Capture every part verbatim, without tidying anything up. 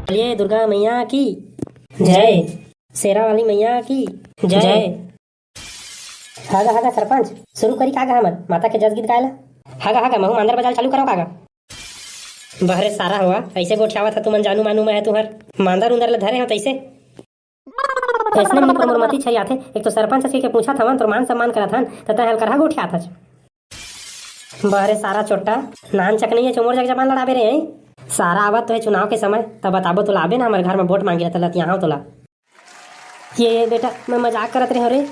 बोलिए दुर्गा मैया की जय, शेरा वाली मैया की जय। हागा हागा सरपंच, शुरू करी का गा हमन माता के जस गीत गाय ला? हागा हागा, महू मांदर बजाल चालू करो कागा। बहरे सारा हुआ, ऐसे गोठियावत ह तुमन, जानू मानू मैं है तुहर। मांदर उंदर ले धरे हो तैसे। ऐसने में पर मोर मती छरी आथे, एक तो सरपंच से के पूछत हवन, तोर मान सम्मान करत हन, त तै हल करहा गोठियात हच। बहरे सारा चोट्टा, नान चक नहीं है, चो मोर जग जबान लड़ाबे रे। सारा आवत तो है चुनाव के समय, तब बताबो तोला आबे ना हमर घर में वोट मांगे ला, तलत यहाँ तोला। ये बेटा, मैं मजाक करत रहे हो रे।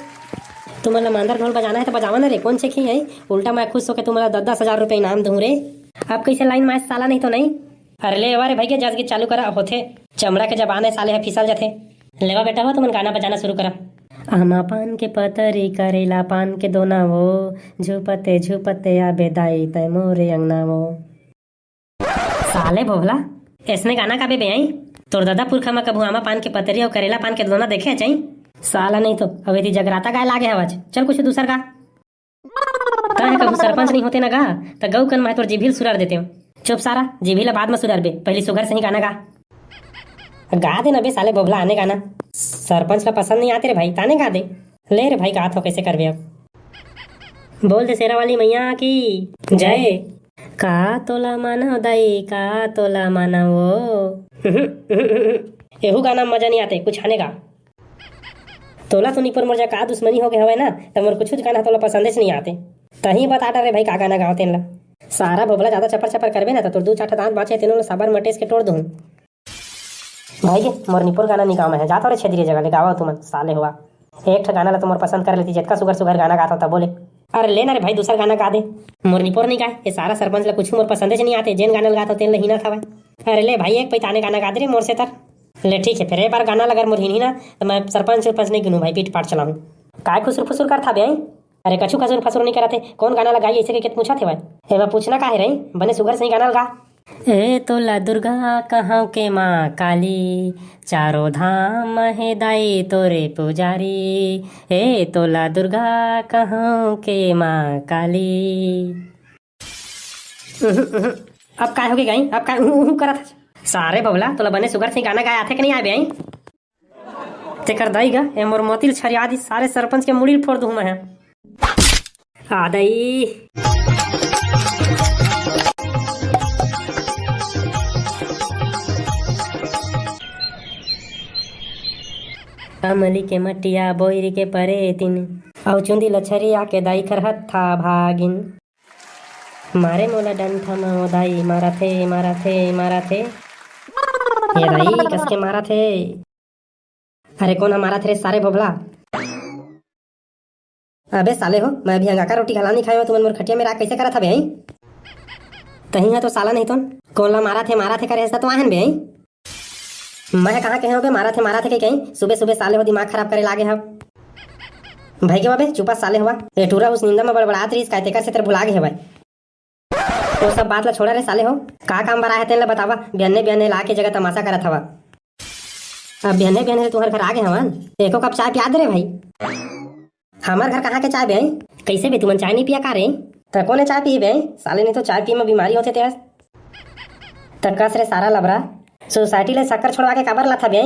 तुमन ला मांदर ढोल बजाना है तो बजावा ना रे, कौन चेक ही है? उल्टा मैं खुश होके तुमन ला दस दस हजार रुपये इनाम दूँ रे। अब कैसे लाइन मार साला नहीं तो नहीं। अरे ले वा रे भाई के जस गीत चालू करा होथे। चमड़ा के जबान है साले है फिसल जथे। लेवा बेटा हो तुमन गाना बजाना शुरू करा। आमा पान के पतरी करेला पान के दोना वो, झुपते झुपते आबे दाई तै मोरे अंगना वो। साले भोभला, ऐसने गाना गाबे बे आई? तोर ददा पुरखा म कभू आमा पान के पतरी अउ करेला पान के दोना देखे हच आई? साला नहीं तो, अब एती जगराता गाय लागे हवच। चल कुछ दूसर गा। तैं कभू सरपंच नहीं होते ना गा, त गऊ कन मैं तोर जीभी ल सुरार देते हो। चुप सारा, जीभी ला बाद में सुरार बे, पहली सुघर से ही गाना गा। गा दे ना बे साले भोभला, आने गाना। सरपंच ला पसंद नहीं आते रे भाई, ताने गा दे। ले रे भाई, गा तो कैसे करबे अब। बोल दे शेरा वाली मैया की जय। का तोला मानव दाई, का तोला मानव ओ। एहू गाना में मजा नहीं आते, कुछ आने गा। तोला तो निपुर मोर जा का दुश्मनी हो गए हवय ना, त मोर कुछ गाना तोला पसंदेच नहीं आते। तही बता डरे भाई का गाना गाओ तेन ला। सारा भोभला ज्यादा चपर चपर करबे ना, त तोर दू चार ठा दांत बांचे तेनो ला साबर मटेस के तोड़ दूं। भाई गे, मोर निपुर गाना निकाल में है, जा तोरे छेदरी जगह ले गावा तुमन, साले हुआ। एक ठा गाना ला तो मोर पसंद कर लेती, जतका सुघर सुघर गाना गात हो तब बोले। अरे ले ना रे भाई, दूसर गाना गा दे। मोर निपोर नहीं गाए, ये सारा सरपंच ला कुछ मोर पसंद नहीं आते, जेन गाना ला गात हो तेन ला हीना खावे। अरे ले भाई, एक पैताने गाना गा दे रे मोर से तर। ले ठीक है, फिर एक बार गाना ला अगर मोर हिनही ना, तो मैं सरपंच उरपंच नहीं गिनू भाई, पीट पाट चलाऊं। काय खुसुर फुसुर कर था बे? अरे कछु खसुर फसुर नहीं करत हे, कौन गाना लगाई ऐसे के पूछत हे भाई? एमा पूछना काहे रही, बने सुघर सही गाना लगा। ए तोला दुर्गा कहव के माँ काली, चारों धाम हे दाई तोरे पुजारी। ए तोला दुर्गा कहव के माँ काली। उहुं, उहुं। अब काय होगे गाई, अब काय उहुं, उहुं करत हस? सारे बबला, तोला बने सुघर से गाना गाए आथे के नहीं आए बे आई? तेकर दाई गा, ए मोर मोतिल छरिया दी, सारे सरपंच के मुड़ी ल फोड़ दूं मैं। आ दाई। अमली के मटिया बोइरी के परे तिन, अउ चुंदी ल छरिया के दाई खर हत्था भागिन। मारे मोला डंठा म ओ दाई, मारा थे, मारा थे, मारा थे। ये दाई, कस के मारा थे। अरे कोन ह मारत रे सारे भोभला? अबे साले हो, मैं अभी अंगाका रोटी घला नहीं खाए हो, तुमन मोर खटिया में राख कैसे करत हवे हई? तही ह तो साला नहीं तो, कोन ला मारत हे, मारत हे करे हस त तो आहन बे हई। मैं कहाँ कहे हो बे मारत हे, मारत हे के कहीं? सुबह सुबह साले हो दिमाग खराब करे लागे हव। भाई के बे चुपा साले हुआ, ए टूरा उस निंदा में बड़बड़ात रहीस काय तेकर से तेर भुला गे हवय। वो सब बात ला छोड़ा रे साले हो, का काम बर आए हे तेन ला बतावा, बिहन्ने बिहन्ने ला के जगह तमाशा करत हवा। अब बिहन्ने बिहन्ने तुहर घर आ गे हवन, एको कप चाय पिया दे रे भाई। हमर घर कहाँ के चाय बे? कैसे बे तुमन चाय नहीं पिया का रे? त कोने चाय पी बे? साले नहीं तो चाय पी में बीमारी होते तेहस। त कस रे सारा लबरा, सोसाइटी ले शक्कर छोड़वा के काबर लाथा बे?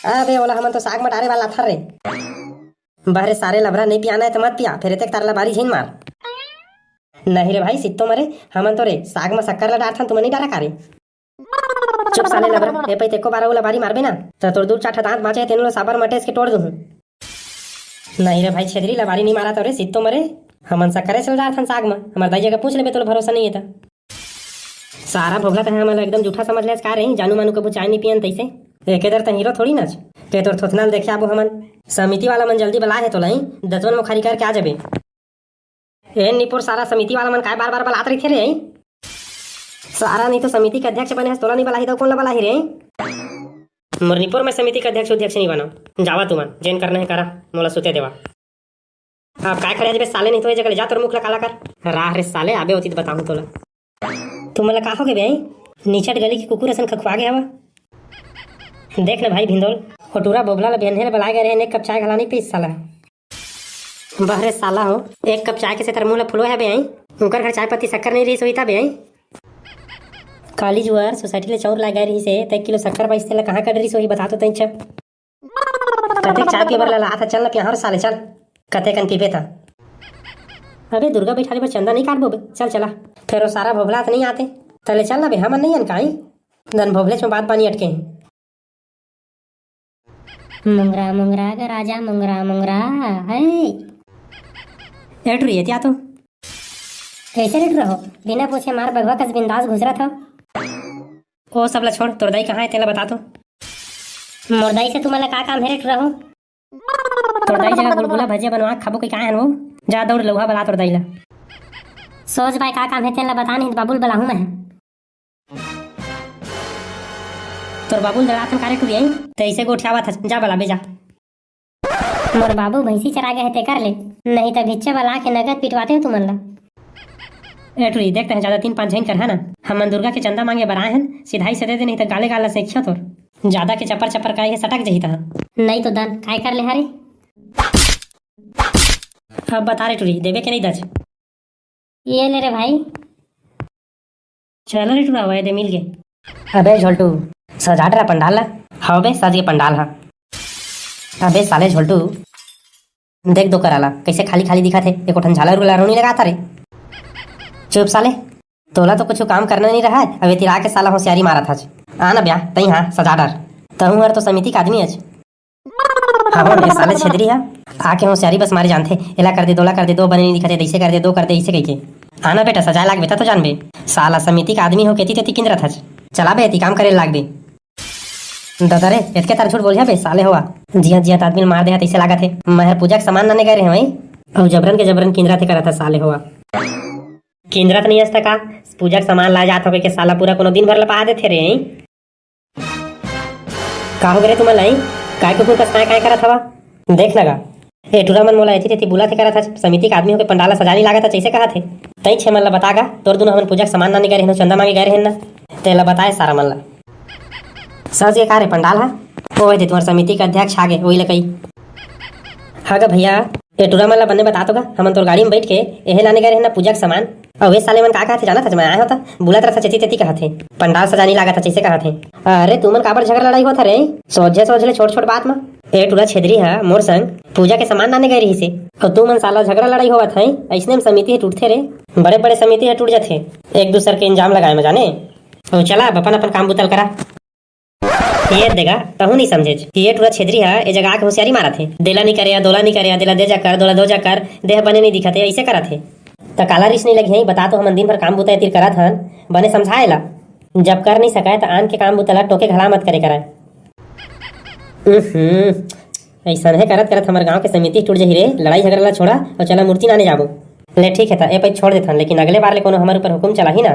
अबे ओला हमन तो साग म डारे वाला लाथन रे। बहरे सारे लबरा नहीं पियाना है तो मत पिया, फिर एतेक तार लबारी झिन मार। नहीं रे भाई सित्तो मरे, हमन तो रे साग म शक्कर ला डारथन, तुमन नहीं डारा का रे? चुप साले लबरा, ए पै तेको बार ओ लबारी मारबे ना, त तोर दू चार ठा दांत बांचे हे तेनो ला साबर मटेस के तोड़ दूहूं। नहीं रे भाई छेदरी, लबारी नहीं मारा तो रे सित्तो मरे, हमन शक्करे से डारथन साग म, हमर दाई जगह पूछ लेबे, तोला भरोसा नहीं है त। सारा भोभला तहे हमन ला एकदम जूठा समझ लेस का रही, जानू मानू कभू चाय नहीं पियन तैसे। एके दर त हीरो थोड़ी नच। ते तोर थोथना ल देखे आबो हमन। समिति वाला मन जल्दी बलाए हे तोला ही, दतवन मुखारी करके आ जाबे। ए निपोर सारा समिति वाला मन काय बार बार बलात रहिथे रे? सारा नहीं तो समिति के अध्यक्ष बने हस, तोला नहीं बलाही त कोन ला बलाही रे? मोर निपोर में समिति के अध्यक्ष उध्यक्ष नहीं बना। जावा तुमन, जेन करना है करा, मोला सुते देवा। अब काय खड़े हस बे साले, नहीं तो ये जगह ले जा, तोर मुख ला काला कर। राह रे साले, आबे होती त बताहूं तोला। तुमन ला का हो गे बे? निचट गली के कुकुर असन खखुआ गे हवा। देख ना भाई भिंदोल, ओ टूरा बोबला ला बिहन्ने ले बलाए गए रहे, एक कप चाय घला नहीं पीस साला। बहरे साला हो, एक कप चाय के सेतर मुंह ला फुलोए हबे आई। उनकर घर चाय पत्ती शक्कर नहीं रही सोईता बे आई। काली जुआर सोसाइटी ले चाउर लाए गए रहिस हे, त एक किलो शक्कर पाइस, तेला कहाँ कर डरिस होही, बता तो तैं। अच्छा, कतेक चाय पीए बर ला लात हस, चल ना पियाहूं रे साले, चल। कतेकन पीबे त। अबे दुर्गा बइठारे बर चंदा नइ काटबो बे, चल चला। फेर ओ सारा भोभला त नइ आते, तले चल ना बे, हमन नइ अनकाई। दन भोभलेच में बात पानी अटके हे। मुंगरा मुंगरा के राजा मुंगरा मुंगरा है। ए टुरी, एती आ तो। कैसे रे टुरा हो? बिना पूछे मार बघवा कस बिंदास घुसरत हो। ओ सब ला छोड़, तोर दाई कहाँ हे तेला बता तो। मोर दाई से तुमन ला का काम हे रे टुरा हो? तोर दाई जगह गुलगुला भजिया बनवा के खाबो कहिके आए हन वो। जा दउड़ लउहा बला तोर दाई ला। सोच भाई का काम हे तेला बता, नहीं त बाबू ल बलाहूं मैं। तोर बाबू ल दलाथन का रे टुरी, तइसे गोठियावत हस, जा बलाबे जा। मोर बाबू भैंसी चरा गे हे तेकर ले, नहीं त भिच्चे बला के नगद पिटवाते हो तुमन ला। ए टुरी, देख तैं जादा तीन पांच झन करहा ना, हमन दुर्गा के चंदा मांगे बर आए हन, सिधाई से दे दे, नहीं त गाले गाल ला सेंखिया तोर। जादा के चपर चपर करे हे, सटक जही तहां। नहीं तो दन, काय कर ले हरे? अब बता रे टुरी, देबे के नहीं दस? ये ले रे भाई। चल रे टुरा, वायदे मिल गे। अबे झोलटू, सजा डरा पंडाल ला। हव बे, सज गे पंडाल हा। अबे साले झोलटू, देख दो करा ला, कइसे खाली खाली दिखत हे। एको ठन झालर उलर नइ लगात रे। चुप साले, तोला तो कुछु काम करना नइ रहय, अबे तिरा के साला होशियारी मारत हच। आ ना ब्या, तई हा सजा डर। तहूं हर तो समिति के आदमी अच। हां हो, ये साले छेदरी हा आके होशियारी बस मारे जानथे, एला कर दे, दोला कर दे, दो बने नइ दिखत हे, तइसे कर दे, दो कर दे, अइसे कहिके। आना बेटा, सजाए लागबे त तो जानबे, साला समिति के आदमी हो के एती तेती किंदरत हच। चला बे, एती काम करे लागबे। ददा रे, एतके तार झूठ बोलिहा बे, साले होवा। जियत जियत आदमी ल मार देहा तइसे लागत हे। मैं हर पूजा के सामान लाने गए रहेंव, अउ जबरन के जबरन किंदरत हे करत हे साले होवा। किंदरत नइ हस त का? पूजा के सामान लाए जात हो कहिके साला पूरा कोनो दिन भर ल पहा देथे रे। का हो गे रे तुमन ला, काय कुकुर कस काय काय करत हवा? देख ना गा, ए टुरा मन मोला एती तेती बुलाथे करत हच, समिति के आदमी होके पंडाल ला सजानी लागत हच, अइसे कहत हे। तई छे मन ला बता गा, तोर दुनो हमन पूजा के सामान लाने गए रहेन, चंदा मांगे गए रहेन ना, तेला बताए सारा मन ला। सज गे का रे पंडाल हा? ओ दे तुंहर समिति के अध्यक्ष आगे, ओही ला कही। हां गा भइया, ए टुरा मन ला बने बता तो गा, हमन तोर गाड़ी में बइठ के एहे लाने गए रहेन ना पूजा के सामान। अउ ए साले मन का कहत हे जानत हच, मैं आए हों त बुलत रहत हच एती तेती कहत हे, पंडाल सजानी लागत हच अइसे कहत हे। अरे तुमन काबर झगड़ा लड़ाई होत हरे? सोझे सोझ ले छोट छोट बात म। ए टुरा छेदरी हा मोर संग पूजा के सामान लाने गए रहिस हे, अउ तुमन साला झगड़ा लड़ाई होवत हे, अइसने म समिति ह टूटथे रे। बड़े बड़े समिति ह टूट जथे एक दूसर के इंजाम लगाए म जाने। अउ चला अब अपन अपन काम बुता ल करा। ये दे गा, तहूं नइ समझेच कि ये टुरा छेदरी हा ए जगह आके होशियारी मारत हे। देला नइ करे या, दोला नइ करे या, देला दे जा कर, दोला दो जा कर, देह बने नइ दिखत हे, अइसे करत हे। त काला रिस नइ लगी हे, बता तो हमन दिन भर काम बुता एतिर करत हन, बने समझा एला। जब कर नइ सकय त आन के काम बुता ला टोके घला मत करे करय। उहुं, अइसन हे करत करत हमर गांव के समिति टूट जही रे, लड़ाई झगड़ा ला छोड़ा अउ चला मूर्ति लाने जाबो। ले ठीक हे त ए पइत छोड़ देथन, लेकिन अगले बार ले कोनो हमर ऊपर हुकुम चलाही ना,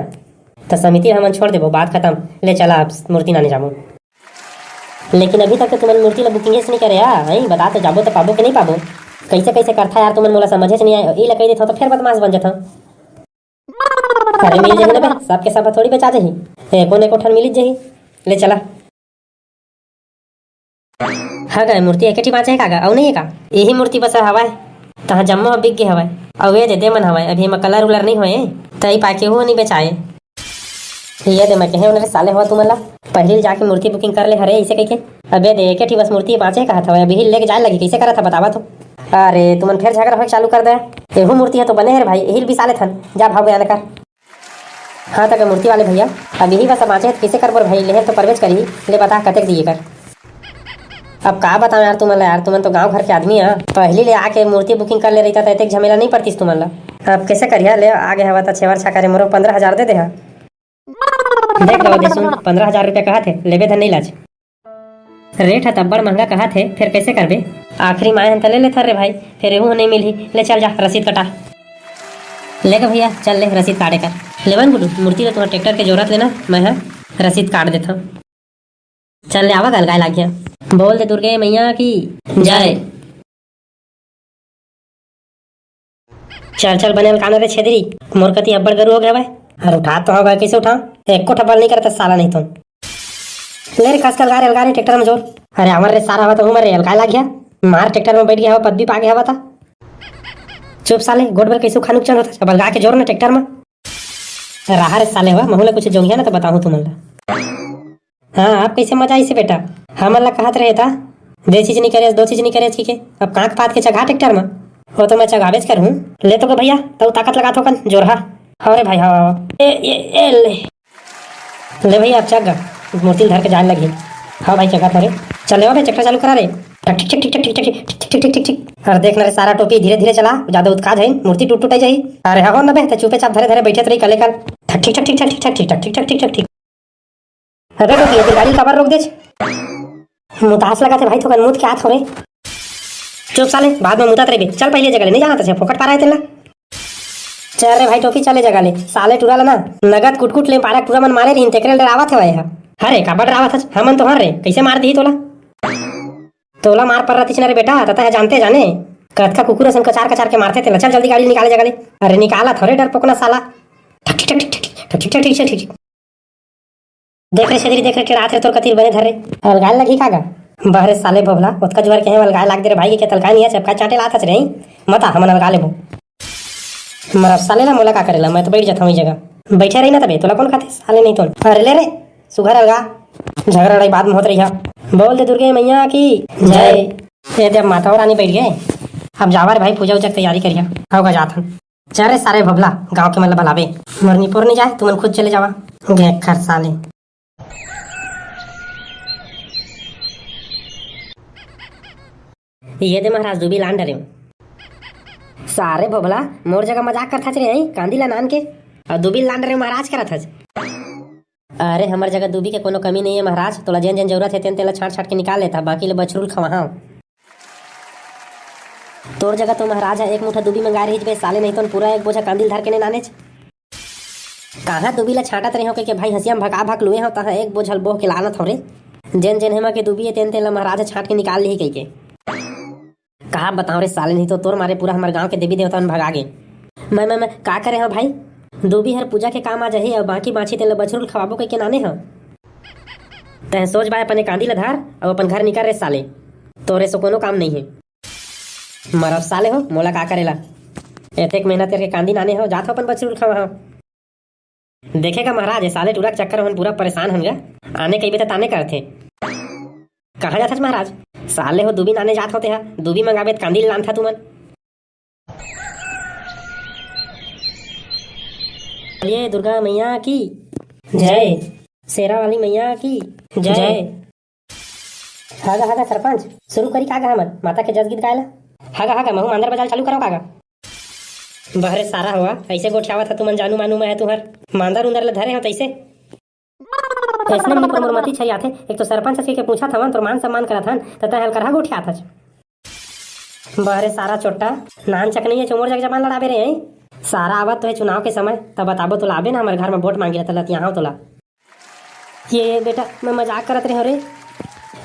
त समिति ल हमन छोड़ देबो, बात खतम। ले चला अब मूर्ति लाने जाबो। लेकिन अभी तक तो तुमन मूर्ति ला booking च नइ करे आ, हई? बता तो जाबो तो पाबो कि नइ पाबो? कइसे कइसे करथा यार तुमन, मोला समझे च नइ आय। ई ला कहि देथव तो फेर बदमाश बन जथव। अरे मिल जही ना बे, सबके सब थोड़ी बेचा जही, एको न एको ठन मिलिच जही। ले चला। हा गा, मूर्ति एके ठी बांचे हे का गा? अउ नइ हे का? इही मूर्ति बस हवय। तहां जम्मो ह बिक गे हवय। अउ ए दे, दे मन हवय, अभी एमा colour उलर नइ होए, त ई पाके वो नइ बेचाए। ये दे, मैं कहे हों रे साले होवा तुमन ला, पहिली जाके मूर्ति booking कर ले हरे, अइसे कहिके। अबे दे, एके ठी बस मूर्ति बांचे कहत हवय, अभी लेके जाए लगी, कइसे करत ह बतावा तो। अरे, तुमन फेर झगड़ा होए चालू कर दे। एहू मूर्ति ह तो बने हे रे भाई, एही ल बिसा लेथन, जा भाव बयान कर। हां, त गा मूर्ति वाले भइया, अब इही बस बांचे हे, त कइसे करबो रे भाई? लेहे ल तो परबेच करही। ले बता, कतेक दिए कर? अब का बतावं यार तुमन ला यार, तुमन तो गांव घर के आदमी आ। पहिली ले आके मूर्ति booking कर ले रहिता, त एतेक झमेला नइ पड़तिस तुमन ला। अब कइसे करिहा? ले, आगे हवा त छेवर छाकर हे, मोरो पंद्रह हजार दे देहा। देख दवा दे सुन, पंद्रह हजार रुपया कहत हे, लेबे धन नइ लाज। रेट ह त अब्बड़ महंगा कहत हे, फेर कइसे करबे? आखिरी माय हन त ले लेथन रे भाई, फेर एहू ह नइ मिलही। ले चल जा, रसीद कटा। ले गे भइया, चल ले रसीद काटे कर। लेवन गुडू, मूर्ति ल तुंहर ट्रैक्टर के जोरत लेना, मैं ह रसीद काट देथव। चल ले आवा गा, अलगाए लागिया। बोल दे दुर्गे मैया की जय। चल चल बने अलकाना रे छेदरी, मोर कती अब्बड़ गरु हो गे हवय। अरे उठा तो हवय, कइसे उठा? एको ठा बल नइ करत साला नहीं तो। ले रे कस के अलगा रे, अलगा रे ट्रैक्टर म जोर। अरे आवा रे सारा हवा त उमर रे अलगाए लागिया। मार ट्रैक्टर म बइठ गे हवा, पदवी पा गे हवा त। चुप साले, गोठ बर कइसे खानुक चल होता, अब अलगा के जोर ना ट्रैक्टर म। रहा रे साले हो, महू ला कुछ जोंगिया ना तो बताहूँ तुमन ला। हाँ, अब कैसे मजा आइसे बेटा? हमन ला कहत रहे था, दे चीज नहीं करे, दो चीज नहीं करे, ठीक है। अब कांख पात के चघा ट्रैक्टर में, वो तो मैं चघाबेच करहूँ। ले तो गो भैया, तू ताकत लगा थोकन जोरहा। हाँ रे भाई, हाँ, ए, ए, ए, ले। ले भैया, अब चघ गा, मूर्ति ल धर के जाए लगही। हाँ भाई, चघा थोरे। चल ले बे, ट्रैक्टर चालू करा रे। ठीक, ठीक, ठीक, ठीक। अरे देख ना रे, सारा टोपी धीरे धीरे चला, ज्यादा उतका जाही, मूर्ति टूट टूट जाही। अरे हाँ, हो ना बे, तो चुपे चाप धरे धरे बैठे तो रही कले कल। ठीक, ठीक, ठीक, ठीक, ठीक, ठीक, ठीक, ठीक, ठीक, ठीक, ठीक, ठीक। अबे टोपी, ये गाड़ी काबर रोक देच? मुतास लगा थे भाई, थोकन मुत के आत हो रे। चुप साले, बाद में मुतात रहिबे। चल पहले जगह ले, नहीं जाना था, फोकट पारा है तेला। चल रे भाई टोपी, चले जगह ले। साले टूरा ला ना, नगद कुटकुट ले पारा टूरा मन मारे रहिन, तेकरे ले डरावत हवय हा। हरे, काबर डरावत हस? हमन तो हर रे, कैसे मार दिही तोला? तोला मार पर रतिस ना रे बेटा, तता है जानते जाने। कतका कुकुर असन कचार कचार के मारथे तेला। चल जल्दी गाड़ी निकाले जगह ले। अरे निकाला थोरे डरपोकना साला। ठीक, ठीक, ठीक, ठीक, ठीक, ठीक, ठीक, ठीक, ठीक। देख रे छेदरी, देख रे, टेढ़ात रे, तोर कतिर बने धर रे। अलगाय लगही का गा? बहरे साले भोभला, ओतका जुआर के हैं, अलगाय लाग दे रे भाई, के तलकाय नहीं है, चपका चाटे लात हस रे, हैं? मता, हमन अलगा लेबो। मरब साले ला, मोला का करेला, मैं तो बैठ जाता हूँ इस जगह। बैठे रही ना तबे, तोला कौन खाते साले नहीं तो। अरे ले रे, सुघर अलगा, झगड़ा लड़ाई बाद में होत रही है। बोल दे दुर्गे मैया की जय। ये दे, अब माता रानी बैठ गए, अब जावा रे भाई, पूजा उजा के तैयारी करिया। होगा जात हम। चल रे सारे भोभला, गांव के मन ल बलाबे। मोर निपोर नहीं जाए, तुमन खुद चले जावा। घेखर साले। ये दे महाराज, दूबी लान डरे। सारे भोभला, मोर जगह मजाक करथच रे, हैं? कांदी ला नान के। और दूबी लान डरे महाराज करत हच। अरे हमर जगह दूबी के कोनो कमी नहीं है महाराज, तोला जेन जेन जरूरत है तेन तेला छांट छांट के निकाल लेता, बाकी ले बछरू ल खवाहां। तोर जगह तो महाराज ह एक मुठा दूबी मंगाए रहिस बे साले, नहीं तो पूरा एक बोझा कांदी ल धर के ने नानेच। कहाँ दूबी ला छांटत रहे हो कहिके भाई हंसिया में भका भक लुए हो, तहाँ एक बोझल बोह के लानत हो रे। जेन जेन हेमा के दूबी है तेन तेन ला महाराज ह छांट के निकाल लिही कहिके। कहा बताओ रे साले, नहीं तो तोर मारे पूरा हमर गांव के देवी देवता मन भगा गे। मैं मैं मैं का करे हो भाई? दूबी हर पूजा के काम आ जाही और बाकी बांची तेन ला बछरू ल खवाबो कहिके नाने हो। तह सोच बाय अपने कांदी ला धर और अपन घर निकल रे साले, तोरे से कोनो काम नहीं है। मरब साले हो, मोला का करेला? एतेक मेहनत करके कांदी नाने हो, जात हो अपन बछरू ल खवाहो। देखेगा महाराज, ये साले टूरा के चक्कर में पूरा परेशान हन गा। आने कहिबे त ताने करथे। कहाँ जाथस महाराज? साले हो, दूबी नाने जात होते हा, दूबी मंगाबे त कांदी लानथा तुमन। ये दुर्गा मैया की जय, शेरा वाली मैया की जय। हागा हागा सरपंच, शुरू करी कागा हमन माता के जस गीत गायला? हागा हागा, महू मांदर बजाल चालू करो कागा। बहरे सारा हवा, ऐसे गोठियावत ह तुमन जानू मानू मैं तुहर। मांदर उंदर ले धरे हो तैसे। ऐसने मुंह पर मोर मती छई आथे, एक तो सरपंच हस के पूछत हवन, तोर मान सम्मान करत हन, त तै हलकरहा गोठियात हच। बहरे सारा चोट्टा, नान चक नहीं है, चुमोर जग जबान लड़ाबे रे, हैं? सारा आवत तो है चुनाव के समय, तब बताबो तो लाबे ना हमर घर में वोट मांगे ला, त लतियाहां तोला। ये बेटा, मैं मजाक करत रहे हो रे।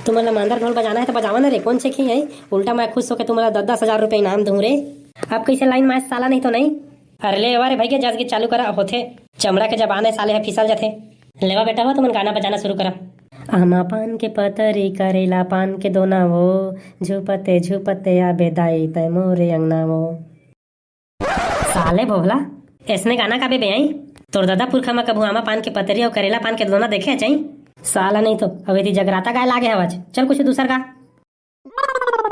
तुमन ला मांदर ढोल बजाना है तो बजावा ना रे, कौन चेक ही है? उल्टा मैं खुश होके तुमन ला दस दस हजार रुपये इनाम दूं रे। अब कैसे लाइन मार साला नहीं तो नहीं। अरे ले वा रे भाई के जस गीत चालू करा होथे। चमड़ा के जबान है साले है फिसल जथे। लेवा बेटा हो तुमन गाना बजाना शुरू करा। आमा पान के पतरी करेला पान के दोना वो, झुपते झुपते आबे दाई तै मोरे अंगना वो। साले भोभला, ऐसने गाना गाबे बे आई? तोर दादा पुरखा म कभू आमा पान के पतरी अउ करेला पान के दोना देखे हच आई? साला नहीं तो, अबे ती जगराता गाए लागे हवच। चल कुछ दूसर गा।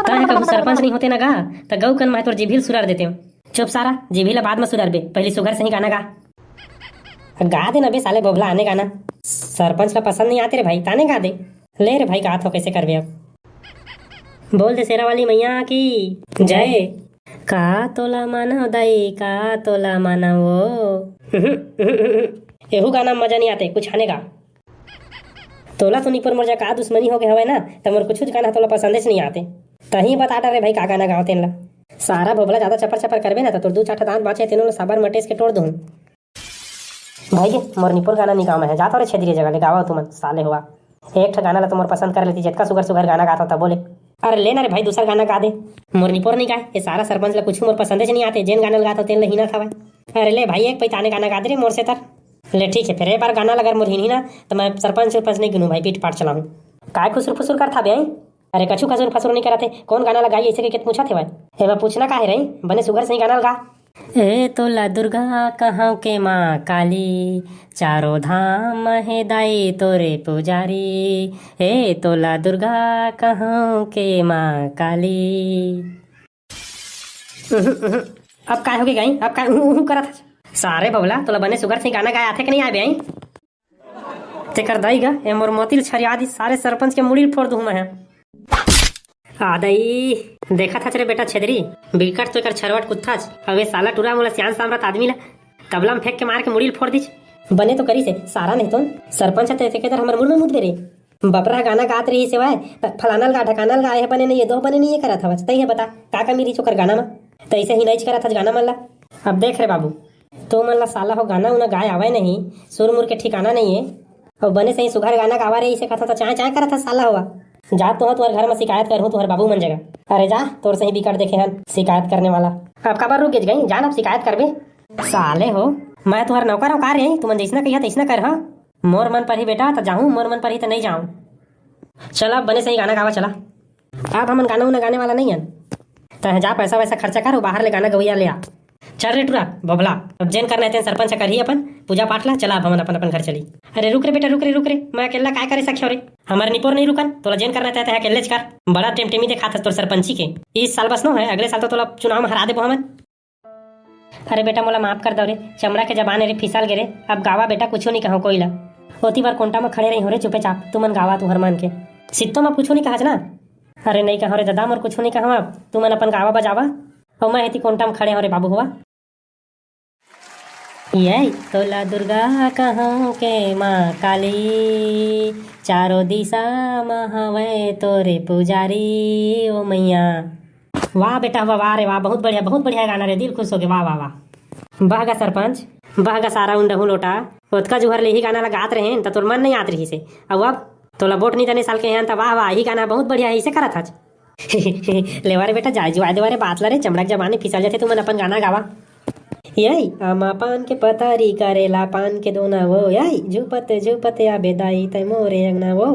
तैं कभू सरपंच नहीं होते ना गा, त गऊ कन मैं तोर जीभी ल सुरार देते हो। चुप सारा, जीभी ला बाद में सुरार बे, पहली सुगर से ही गाना गा। गा दे ना बे साले भोभला आने गाना। सरपंच ला पसंद नहीं आते रे भाई, ताने गा दे। ले रे भाई, गात हो कैसे करबे अब। बोल दे शेरा वाली मैया की जय। का तोला मानव दाई, का तोला मानव वो। एहू गाना में मजा नहीं आते, कुछ आने गा। तोला तो निपोर मोर जा का दुश्मनी हो गए हवय ना, त मोर कुछ गाना तोला पसंदे से नहीं आते। तही बता डरे भाई का गाना गाओ तेन ला। सारा भोभला ज्यादा चपर चपर करबे ना, त तोर दू चार ठा दांत बांचे तेनो ला साबर मटेस के तोड़ दूं। भाई के मोर निपोर गाना निकाम है, जात हो रे छेदरी जगह ले गावा तुमन, साले हुआ। एक ठा गाना ला तो मोर पसंद कर लेती, जितका सुगर सुगर गाना गात हो तब बोले। अरे ले ना रे भाई, दूसर गाना गा दे। मोर निपोर नहीं गाए, ये सारा सरपंच ला कुछ मोर पसंदे से नहीं आते, जेन गाना ला गात हो तेन ला हीना था भाई। अरे ले भाई, एक पैताने गाना गा दे रे मोर से तर। ले ठीक है, फिर एक बार गाना ला अगर मोर हीन ही ना, तो मैं सरपंच उरपंच नहीं गिनू भाई, पीट पाट चलाऊं। काय खुसुर फुसुर कर था बे? अरे कछु खसुर फसुर नहीं करत हे, कौन गाना लगाई ऐसे के पूछत हे भाई? एमा पूछना का है रही, बने सुगर से ही गाना लगा। ए तोला दुर्गा कहंव के माँ काली, चारों धाम म हे दाई तोरे पुजारी। ए तोला दुर्गा कहंव के माँ काली। उहुं, उहुं। अब काय होगे गई? अब काय उहुं, उहुं करत हस? सारे बबला, तोला बने सुघर से गाना गाए आथे कि नहीं आए बे? तेकर दाई गा, ए मोर मोती ल छरिया दिस, सारे सरपंच के मुड़ी ल फोड़ दूं मैं। आ दाई, देखत हच रे बेटा छेदरी, बिकट तो एकर छरवट कुत्थाच। अब ए साला टूरा मोला सियान सामरथ आदमी ला तबला म फेंक के मार के मुड़ी ल फोड़ दिस। बने तो करिस हे, सारा नहीं तो सरपंच ह ते, तेके तर हमर मुड़ में मुद दे रे। बपरा ह गाना गात रहिस हे, फलाना ल गा, ढकाना ल गा, ए बने नहीं हे, दो बने नहीं हे करत हवच। तई हे बता, का कमी रहिस ओकर गाना म? तइसे ही नाइच करत हच गाना मन ला। अब देख रे बाबू, तुमन ला साला हो गाना उना गाए आवय नहीं, सुर मुर के ठिकाना नहीं हे। अउ बने सही सुघर गाना गावा रे, इसे कथा तो चाय चाय करत हस साला होवा। जा तो तुहर घर में शिकायत करहूँ तुहर बाबू मन जगह। अरे जा, तोर सही बिकट देखे हन शिकायत करने वाला। अब काबर रुक गेच गई, जा ना, अब शिकायत करबे। साले हो, मैं तुहर नौकर हूँ का रे? तुमन जैसना कहिया तैसना कर, हाँ। मोर मन पर ही बेटा तो जाहूँ, मोर मन पर ही तो नहीं जाऊँ। चला, बने सही गाना गावा, चला। अब हमन गाना उना गाने वाला नहीं हन। तैं जा, पैसा वैसा खर्चा कर, बाहर ले गाना गवैया ले आ। चल रे टुरा, बबला, अब जेन करना हे तेन सरपंच ह करही अपन पूजा पाठ ला। चला, अब हमन अपन अपन घर चली। अरे रुक रे बेटा, रुक रे, रुक रे, मैं अकेला काय करे सख्यो रे? हमर निपोर नहीं रुकन, तोला जेन करना हे तैं अकेले च कर। बड़ा टेमटेमी देखात हस तोर सरपंची के। इस साल बस नो है, अगले साल तो तोला चुनाव में हरा देबो हमन। अरे बेटा, मोला माफ कर दव रे, चमड़ा के जबान रे फिसल गे रे। अब गावा बेटा, कुछो नहीं कहव कोई ला। ओती बर कोंटा म खड़े रही हो रे, चुपे चाप, तुमन गावा तुहर मन के। सित्तो म कुछो नहीं कहच ना? अरे नहीं कहव रे दादा, मोर कुछो नहीं कहव, अब तुमन अपन गावा बजावा। अउ मैं हेती कोंटा म खड़े हो रे बाबू होवा। ये तोला दुर्गा कहव के माँ काली, चारों दिशा म हवय तोरे पुजारी ओ मैया। वाह बेटा, वाह, वाह रे वाह, बहुत बढ़िया, बहुत बढ़िया गाना रे, दिल खुश हो गे, वाह, वाह, वाह। बह गा सरपंच, बह गा सारा उंडहू लोटा, ओतका जुहर ले ही गाना ला गात रहे त तोर मन नहीं आत रहिस हे, अउ अब तोला वोट नहीं देने साल के हैं त वाह, वाह, ही गाना बहुत बढ़िया है, इसे करत हच। लेवा रे बेटा, जाय जुआय देवा रे बात ला रे, चमड़ा के जबान फिसल जाथे, तुमन अपन गाना गावा। ये आमा पान के पतारी करेला पान के दोना वो, ये झुपत झुपत आबे दाई तै मोरे अंगना वो।